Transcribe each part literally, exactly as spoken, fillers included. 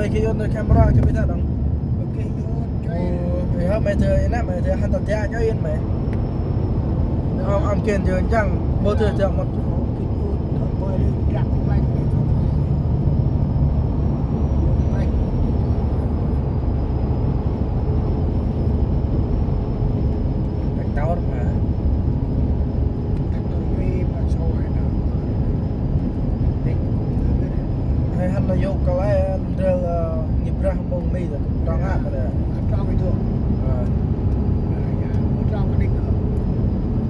Ơi, kơ yun camera kơ bi ta đăng. Ơ, ơ, mày thưa, ơ, nè, mày thưa, hăn ta tia nhớ yun mày. Ơ, ăn kiên yun chăng, bố thưa chăng một. Bạch táo mà. Hay hăn là yôk kơ lẽ ndrel, ơ, ngih brah mông mi ta. Trong ăp ta. Trong itu. Ơ. Trong kơ đĭng.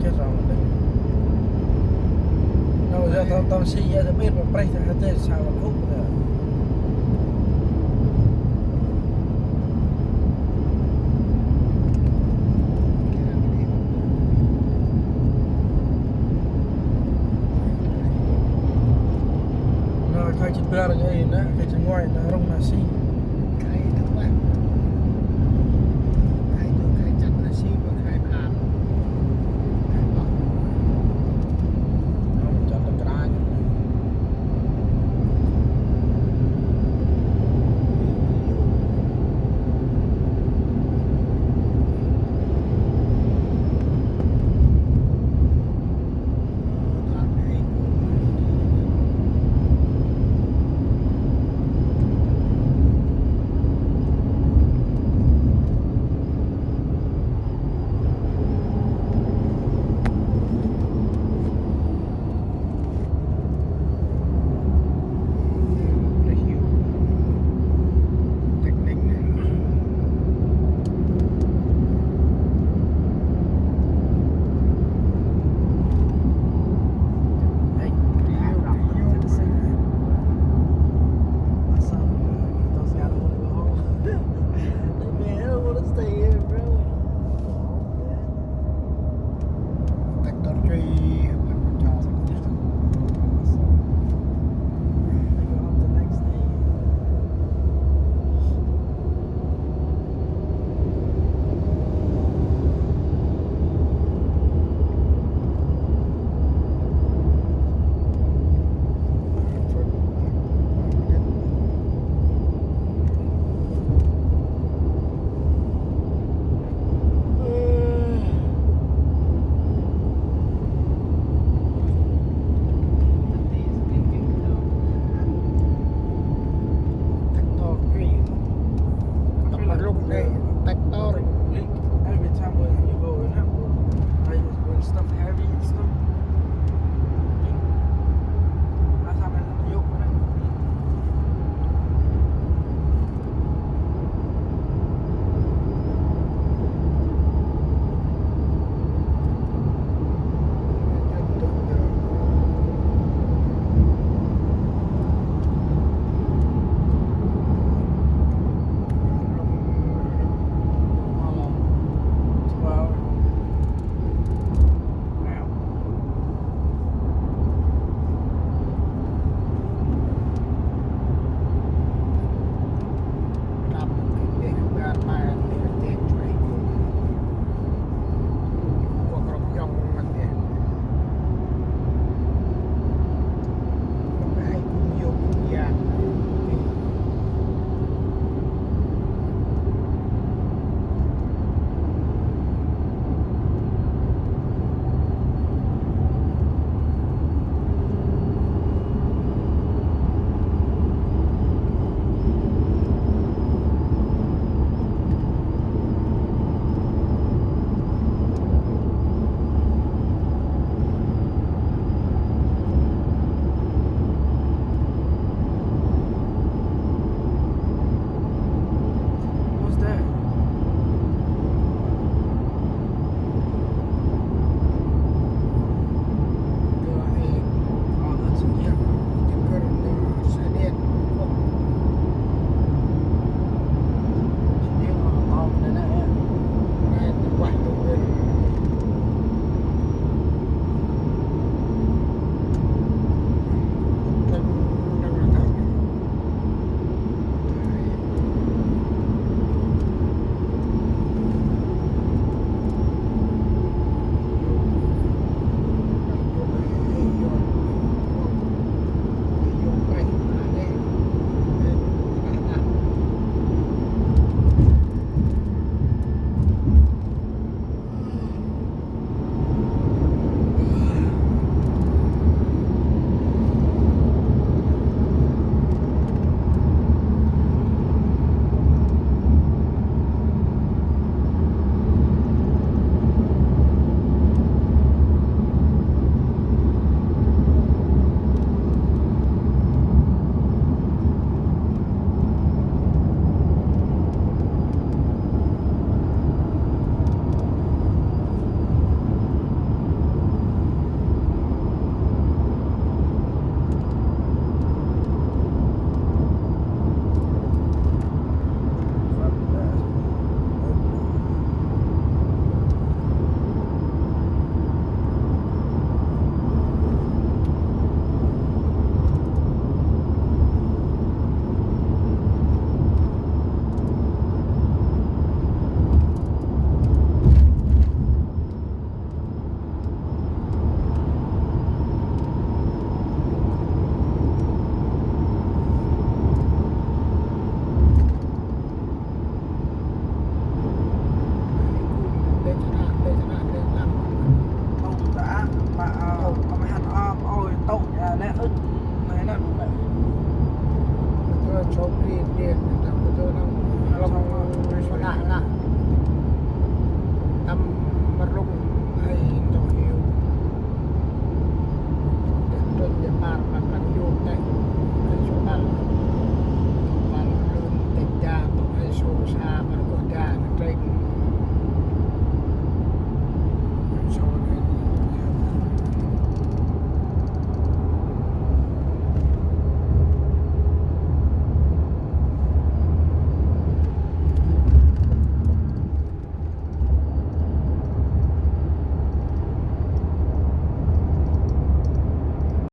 Kơ trong kơ đĭng. Nau ya tông tông si ya ta bir ma preh ta hati sa la huk ta. Nau khay jêt bar ngai na, khay jêt ngoai na, rŏng na si. Khay tơk lah. Khay tơk, khay chăt na si, ma khay phan. Khay pok. Rŏng chăt na kra. Ơ bri Prăng